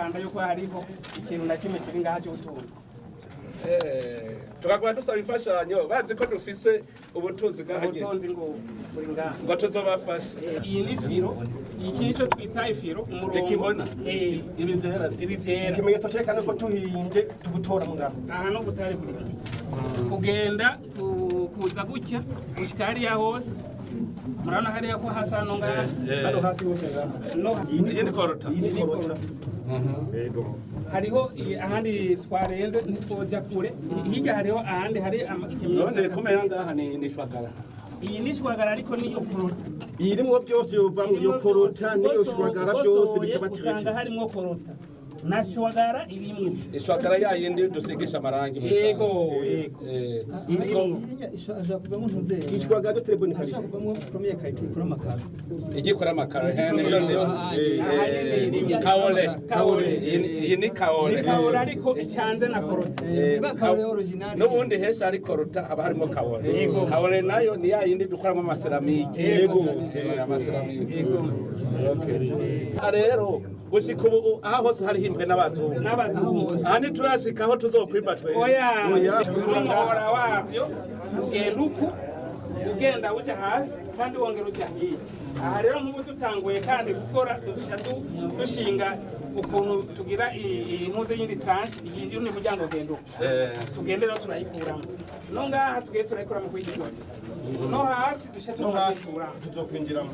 Kanda yuko hariho ikintu na kimwe kiri ngaha cy'ubutunzi. Tukaguma dusaba imfashanyo, bazi ko dufise ubutunzi ngaha nyene. Ubutunzi ngo buri ngaha. Ngo tuzobafasha. Iyi ni filo, iki nico twita ifiro, umurongo. Ikibona? Eh. Ibi vyera? Ibi vyera. Ikimenyetso cyerekana ko tuhimbye tugutora mu ngaho. Aha no butare buri kugenda kuza gutya gushika hariya hose, murabona hariya ko hasa no ngaha. Hano hasi hose ngaha. No. Iyi ni coltan. Iyi ni coltan. Hariho ahandi twarenze, ntitwoja kure, hirya hariho ahandi hari ikimenyetso. None kumenya ngaha ni shwagara? Iyi ni shwagara, ariko niyo coltan. Irimwo byose, yovamwo iyo coltan n'iyo shwagara, byose bikaba usanga traité. Harimwo coltan na shwagara irimwo. Ishwagara ya yindi dusigisha amarangi mu Yego. Irimwo. Ashobora kuvamo ntuzeya. Ishwagara de très bonne qualité. Ashobora kuvamo première qualité ikora amakaro. Igikora amakaro, nibyo nibyo. Kaolin. Kaolin. Iyi ni kaolin. Ni kaolin, ariko icanze na coltan. Bwa kaolin original. N'ubundi henshi hari coltan haba harimo kaolin. Yego. Kaolin nayo ni ya yindi dukoramo amacéramiques. Yego. Amacéramiques. Okay. Ah, rero gushika ubu aha hose harihimbwe n'abazungu. N'abazungu. Aha ntiturashika aho tuzokwimba twebwe. Oya. Oya. N'umuhora wavyo ugenda uku, ugenda uja hasi kandi wongera uja hirya. Aha rero nk'ubu dutanguye kandi gukora, duca dushinga ukuntu tugira impuze y'indi tranche iyindi, undi muryango ugenda uku. Tugende rero turayikuramo, no ngaha tugiye turayikuramo kuri iyi no hasi duca No hasi tuyikuramo. tuzokwinjiramo.